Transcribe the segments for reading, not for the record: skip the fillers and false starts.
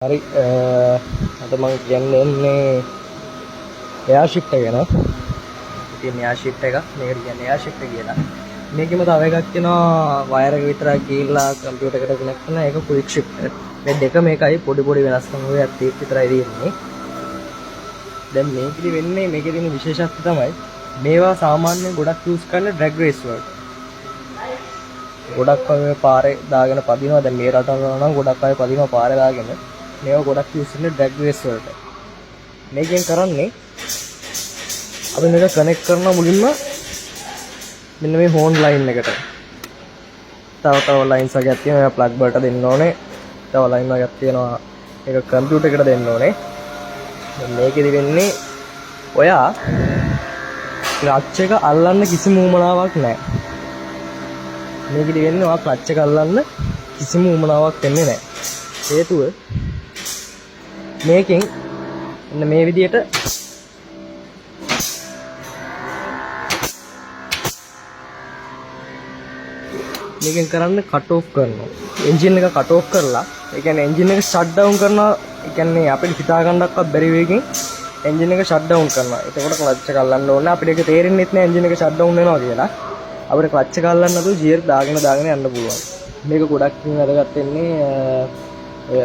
හරි, අද මං කියන්න යන්නේ එයා ෂිෆ්ට් එක ගැන. ඉතින් එයා ෂිෆ්ට් එක, මේකට කියන්නේ එයා ෂිෆ්ට් එක කියලා. මේකෙම තව එකක් තියෙනවා, වයර් එක විතරක් ගිහිල්ලා කම්පියුටර් එකට කනෙක්ට් කරන ඒක ක්වික් ෂිෆ්ට්. මේ දෙකම එකයි, පොඩි පොඩි වෙනස්කම් ඔය ඇත්ත විතරයි තියෙන්නේ. දැන් මේකෙදි වෙන්නේ, මේකේ තියෙන විශේෂත්වය තමයි මේවා සාමාන්‍යයෙන් ගොඩක් යූස් කරන්නේ ඩ්‍රැග් රේස් වලට. ගොඩක් අය මේ පාරේ දාගෙන පදිනවා. දැන් මේ රටවල නම් ගොඩක් අය පදිනවා පාරේ දාගෙන. මේවා ගොඩක් යූස් වෙන්නේ ඩ්‍රැග් රේස් වලට. මේකෙන් කරන්නේ අපි මේක කනෙක්ට් කරන මුලින්ම මෙන්න මේ හෝන් ලයින් එකට. තව තව ලයින්ස් වගේක් තියෙනවා. ඒවා ප්ලග් වලට දෙන්න ඕනේ. තව ලයින් වගේක් තියෙනවා. ඒක කම්පියුටර් එකට දෙන්න ඕනේ. දැන් මේකෙදි වෙන්නේ ඔයා ක්ලච් එක අල්ලන්න කිසිම උවමනාවක් නැහැ. මේකෙදි වෙන්නේ ඔයා ක්ලච් එක අල්ලන්න කිසිම උවමනාවක් වෙන්නේ නැහැ. හේතුව මේකෙන් මෙන්න මේ විදියට මේකෙන් කරන්නේ කට් ඔෆ් කරනවා. එන්ජින් එක කට් ඔෆ් කරලා, ඒ කියන්නේ එන්ජින් එක ෂට් ඩවුන් කරනවා. ඒ කියන්නේ අපිට හිතා ගන්නවත් බැරි වේගෙන් එන්ජින් එක ෂට් ඩවුන් කරනවා. එතකොට ක්ලච් එක අල්ලන්න ඕනේ. අපිට ඒක තේරෙන්නෙත් නෑ එන්ජින් එක ෂට් ඩවුන් වෙනවා කියලා. අපිට ක්ලච් එක අල්ලන්න නැතුව ගියර් දාගෙන දාගෙන යන්න පුළුවන්. මේක ගොඩක් ඉතින් වැදගත් වෙන්නේ ඔය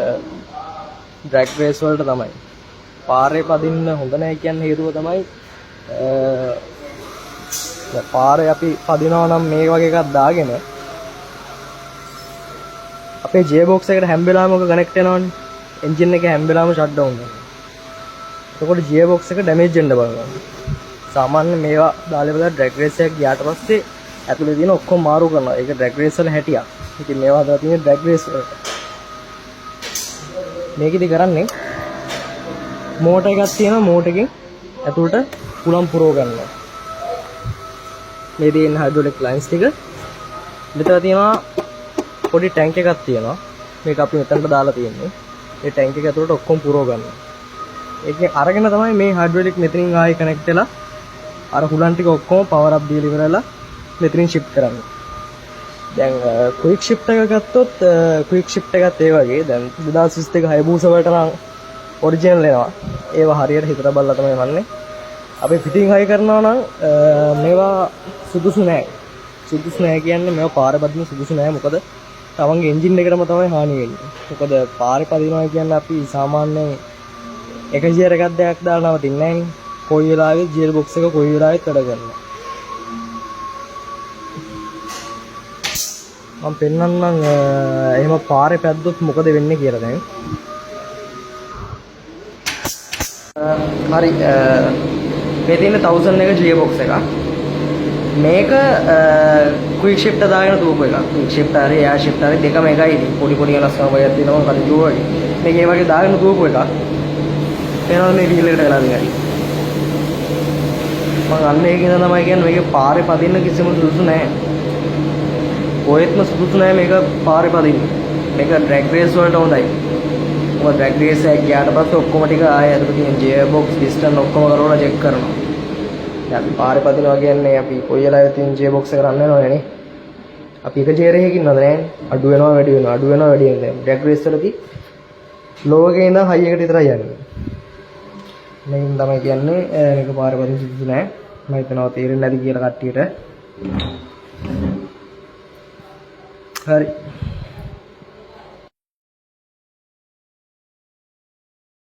ඩ්‍රැග් රේස් වලට තමයි. පාරේ පදින්න හොඳ නෑ කියන්නේ හේතුව තමයි, දැන් පාරේ අපි පදිනවා නම් මේ වගේ එකක් දාගෙන අපේ ගියර් බොක්ස් එකට හැම වෙලාවෙම ඔක කනෙක්ට් වෙනවනේ. එන්ජින් එක හැම වෙලාවෙම ෂට් ඩවුන් වෙනවා. එතකොට ගියර් බොක්ස් එක ඩැමේජ් වෙන්න බලනවා. සාමාන්‍ය මේවා දාලා ඉවරලා ඩ්‍රැග් රේස් එකක් ගියාට පස්සේ ඇතුලේ තියෙන ඔක්කොම මාරු කරනවා. ඒක ඩ්‍රැග් රේස් වල හැටියක්. ඉතින් මේවා හදලා තියෙන්නේ ඩ්‍රැග් රේස් වලට. මේකෙදි කරන්නේ මෝටර් එකක් තියෙනවා, මෝටර් එකෙන් ඇතුළට හුලම් පුරව ගන්නවා. මේ තියෙන හයිඩ්‍රොලික් ලයින්ස් ටික. මෙතන තියෙනවා පොඩි ටැංක් එකක් තියෙනවා. මේක අපි මෙතනට දාලා තියෙන්නේ. ඒ ටැංක් එක ඇතුළට ඔක්කොම පුරව ගන්නවා. ඒකෙන් අරගෙන තමයි මේ හයිඩ්‍රොලික් මෙතනින් ආයේ කනෙක්ට් වෙලා අර හුලන් ටික ඔක්කොම පවර් අප් දීලා ඉවරලා මෙතනින් ෂිෆ්ට් කරන්නේ. දැන් ක්වික් ෂිෆ්ට් එක ගත්තොත්, ක්වික් ෂිෆ්ට් එකත් ඒ වගේ. දැන් 2022 හයබූසා වලට නම් ඔරිජිනල් එනවා. ඒවා හරියට හිතලා බලලා තමයි වන්නේ. අපි පිටින් හයි කරනවා නම් මේවා සුදුසු නෑ. සුදුසු නෑ කියන්නේ මේවා පාරේ පදින්න සුදුසු නෑ. මොකද තමන්ගේ එන්ජින් එකටම තමයි හානි වෙන්නේ. මොකද පාරේ පදිනවා කියන්නේ අපි සාමාන්‍යයෙන් එක ගියර් එකක් දෙකක් දාලා නවතින්නේ නෑනේ. කොයි වෙලාවෙත් ගියර් බොක්ස් එක කොයි වෙලාවෙත් වැඩ කරනවා. මම පෙන්නන්නම් එහෙම පාරේ පැද්දොත් මොකද වෙන්නේ කියලා දැන්. හරි, මේ තියෙන 1000 එක ගියර් බොක්ස් එකක්. මේක ක්වික් ෂිෆ්ට් දාගෙන දුවපු එකක්. ක්වික් ෂිෆ්ට් හරි එයාර් ෂිෆ්ට් හරි දෙකම එකයි. ඉතින් පොඩි පොඩි වෙනස්කම් වගේක් තියෙනවා මම කලින් කිව්වා වගේ. මේක ඒ වගේ දාගෙන දුවපු එකක්. පේනවද මේ වීල් එකට වෙලා තියෙන හැටි? මං අන්න ඒක හින්දා තමයි කියන්නේ මේකේ පාරේ පදින්න කිසිම සුදුසු නෑ. කොහෙත්ම සුදුසු නෑ මේක පාරේ පදින්න. මේක ඩ්‍රැග් රේස් වලට හොඳයි. මොකද ඩ්‍රැග් රේස් එකක් ගියාට පස්සේ ඔක්කොම ටික ආයෙ ඇතුළේ තියෙන ගියර් බොක්ස්, පිස්ටන් ඔක්කොම කරවලා චෙක් කරනවා. දැන් අපි පාරේ පදිනවා කියන්නේ අපි කොයි වෙලාවෙත් තියෙන ගියර් බොක්ස් එක රන් වෙනවනේ නේ. අපි එක ගියර් එකකින් ඉන්නවද? නෑනේ. අඩු වෙනවා වැඩි වෙනවා, අඩු වෙනවා වැඩි වෙනවා. දැන් ඩ්‍රැග් රේස් වලදී ලෝ එකේ ඉඳන් හයි එකට විතරයි යන්නේ. මේකෙන් තමයි කියන්නේ මේක පාරේ පදින්න සුදුසු නෑ. මම හිතනවා තේරෙන්නේ නැති කියලා කට්ටියට. හරි.